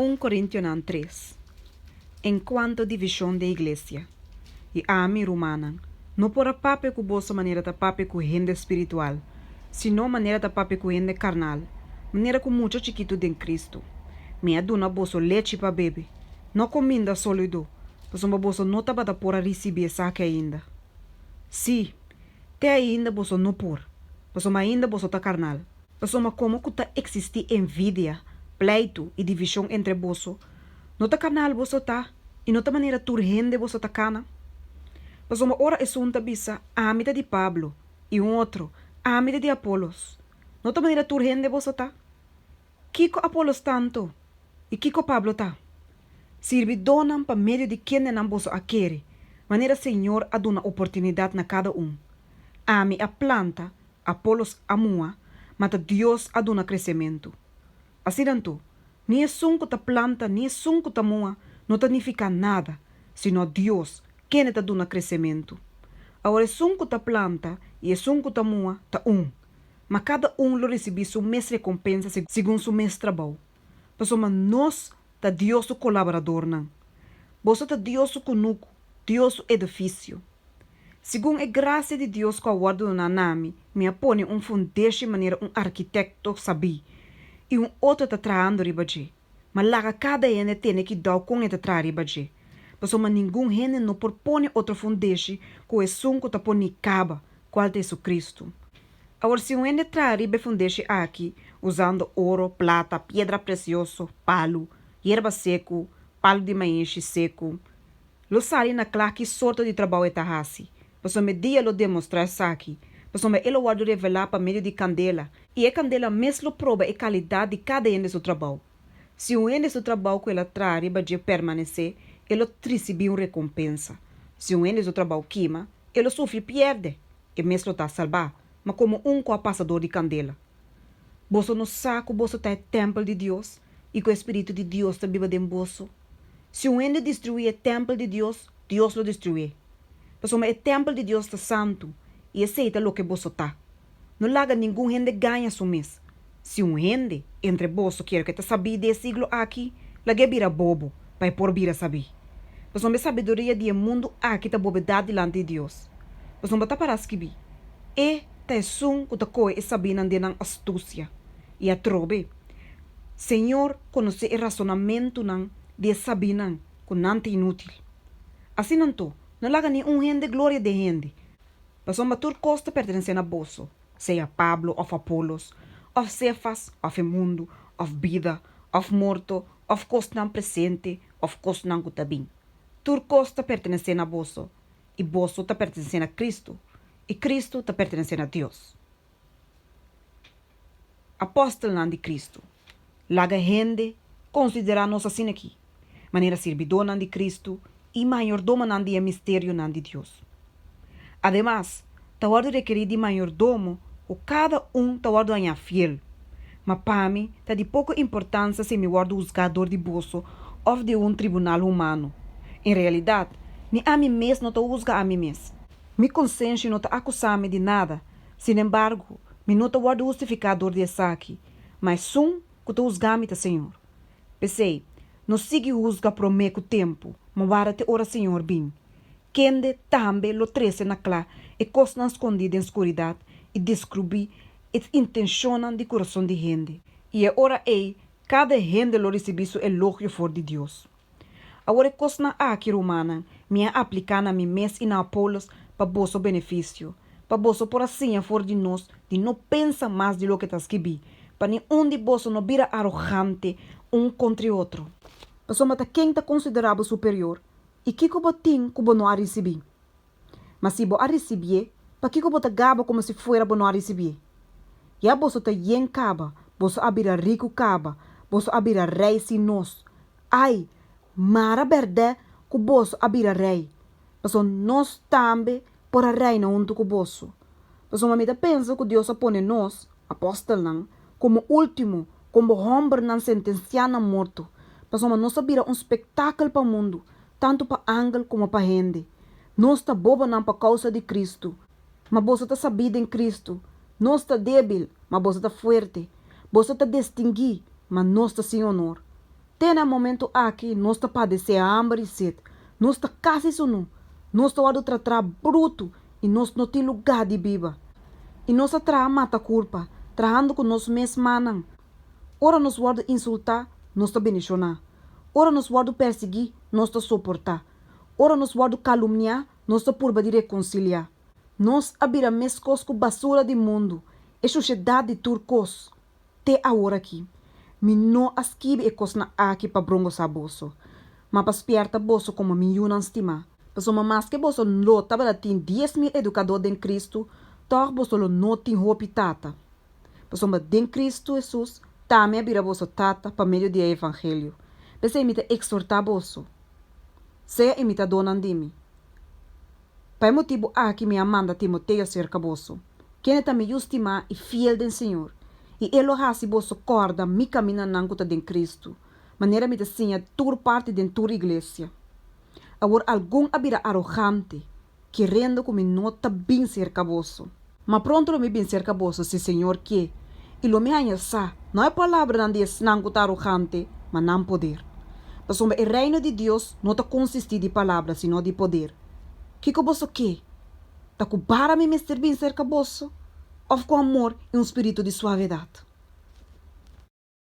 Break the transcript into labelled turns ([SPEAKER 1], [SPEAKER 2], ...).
[SPEAKER 1] Un Korintionan tres, Enkuanto divishon den iglesia. I ami, rumannan, no por a papia ku boso manera ta papia ku hende spiritual, sino manera ta papia ku hende karnal, manera ku mucha chikitu den Kristu. Mi a duna boso lechi pa bebe, no kuminda sólido, pasobra boso no tabata por a risibí esaki ainda. Sí, te ainda boso no por, pasobra ainda boso ta karnal. Pasobra komo ku ta eksistí envidia, pleitu i divishon entre boso, no ta karnal boso ta i no ta manera tur hende boso ta kana? Pasobra ora esun ta bisa, Ami ta di Pablo, i un otro, Ami ta di Apolos, no ta manera tur hende boso ta? Kiko Apolos ta anto? I kiko Pablo ta? Sirbidónan pa medio di kendenan boso a kere, manera Señor a duna oportunidat na kada un. Ami a planta, Apolos a muha, ma ta Dios a duna kresementu. Asina anto, ni esun ku ta planta ni esun ku ta muha no ta nifiká nada, sino Dios, kende ta duna kresementu. Awor esun ku ta planta i esun ku ta muha ta un, ma kada un lo risibí su mes rekompensa segun su mes trabou. Pasobra nos ta Dios su kolaboradornan. Boso ta Dios su kunuku, Dios su edifisio. Segun e grasia di Dios ku a wòrdu doná na mi, mi a pone un fundeshi manera un arkitekto sabí, i un otro ta trahando riba dje. Ma laga kada hende tene kidou kon e ta traha riba dje, pasobra ningun hende no por pone otro fundeshi ku esun ku ta poní kaba, kual ta Hesukristu. Awor si un hende traha riba e fundeshi aki usando oro, plata, piedra presioso, palu, yerba seku, palu di maishi seku, lo sali na kla ki sorto di trabou e ta hasi, pasobra e dia lo demostrá esaki, pasobra e lo wòrdu revelá pa medio di kandela, i e kandela mes lo proba e kalidat di kada hende su trabou. Si un hende su trabou ku el a traha riba dje permanesé, e lo risibí un rekompensa. Si un hende su trabou kima, e lo sufri pièrdè, e mes lo ta salbá, ma komo un ku a pasa dor di kandela. Boso no sa ku boso ta e tèmpel di Dios i ku e spiritu di Dios ta biba den boso? Si un hende destruí e tèmpel di Dios, Dios lo destruié. Pasobra e tèmpel di Dios ta santu, i esei ta loke boso ta. No laga ningun hende gaña su mes. Si un hende entre boso kier ku e ta sabí di e siglo aki, lag'é bira bobo, pa e por bira sabí. Pasobra e sabiduria di e mundu aki ta bobedat dilanti di Dios. Pasobra ta pará skibí, E ta esun ku ta kohe e sabínan den nan astusia. I atrobe, Señor konosé e rasonamentunan di e sabínan ku nan ta inútil. Asina anto, no laga ni un hende gloria den hende, pasobra tur kos ta pertenesé na boso, sea Pablo òf Apolos, òf Sefas òf e mundu, òf bida, òf morto, òf kosnan presente, òf kosnan ku ta bin. Tur kos ta pertenesé na boso, i boso ta pertenesé na Kristu, i Kristu ta pertenesé na Dios. Apòstelnan di Kristu, laga hende konsiderá nos asin'akí, manera sirbidónan di Kristu i mayordomonan di e misterionan di Dios. Ademas, ta wòrdu rekerí di mayordomo ku kada un ta wòrdu hañá fiel. Ma pa mi ta di poko importansia si mi wòrdu husgá dor di boso òf di un tribunal humano. En realidat, ni ami mes no ta husga ami mes. Mi konsenshi no ta akusá mi di nada, sinembargo, mi no ta wòrdu hustifiká dor di esaki, ma esun ku ta husgá mi ta Señor. P'esei, no sigui husga promé ku tempu, ma warda te ora Señor bin, kende tambe lo trese na kla e kosnan skondí den skuridat i deskrubí e intenshonnan di kurason di hende. I e ora ei kada hende lo risibí su elogio for di Dios. Awor e kosnan aki, rumannan, mi a apliká na mi mes i na Apolos pa boso benefisio, pa boso por a siña for di nos di no pensa mas di loke ta skibí, pa ni un di boso no bira arogante un kontra e otro. Pasobra ta ken ta konsiderá bo superior, i kiko bo tin ku bo no a risibí? Ma si bo a risibié, pakiko bo ta gaba komo si fuera bo no a risibié? Ya boso ta yen kaba, boso a bira riku kaba, boso a bira rei sin nos. Ai, mara bèrdè ku boso a bira rei, pasobra nos tambe por a reina huntu ku boso. Pasobra mi ta pensa ku Dios a pone nos, apòstelnan, komo último, komo hòmbernan sentensiá na morto, pasobra nos a bira un spektakel pa mundu, tantu pa angel komo pa hende. Nos ta bobonan pa kousa di Kristu, ma boso ta sabí den Kristu. Nos ta débil, ma boso ta fuerte. Boso ta distinguí, ma nos ta sin onor. Te na e momento aki nos ta padesé hamber i set, nos ta kasi sunú, nos ta wòrdu tratá brutu i nos no tin lugá di biba. I nos ta traha mata kurpa, trahando ku nos mes mannan. Ora nos wòrdu insultá, nos ta bendishoná. Ora nos wòrdu persiguí, nos ta soportá. Ora nos wòrdu kalumniá, nos ta purba di rekonsiliá. Nos a bira meskos ku basura di mundu, e shushedat di tur kos. Te aworakí, mi no a skibi e kosnan aki pa brongosá boso, ma pa spièrta boso komo mi yunan stimá. Pasobra maske boso lo tabata tin 10,000 edukadó den Kristu, tòg boso lo no tin hopi tata. Pasobra den Kristu Hesus t'ami a bira boso tata pa medio di e evangelio. P'esei mi ta eksortá boso, sea imitadónan di mi. Pa e motibu aki mi a manda Timoteo serka boso, kende ta mi yu stimá i fiel den Señor, i e lo hasi boso kòrda mi kamindanan ku ta den Kristu, manera mi ta siña tur parti den tur iglesia. Awor algun a bira arogante, kerendo ku mi no ta bin serka boso. Ma pronto lo mi bin serka boso, si Señor ke, i lo mi haña sa, no e palabranan di esnan ku ta arogante, ma nan poder. Pasobra e Reino di Dios no ta konsistí di palabra, sino di poder. Kiko boso ke? Ta ku bara mi mester bin serka boso, òf ku amor i un spiritu di suavedat?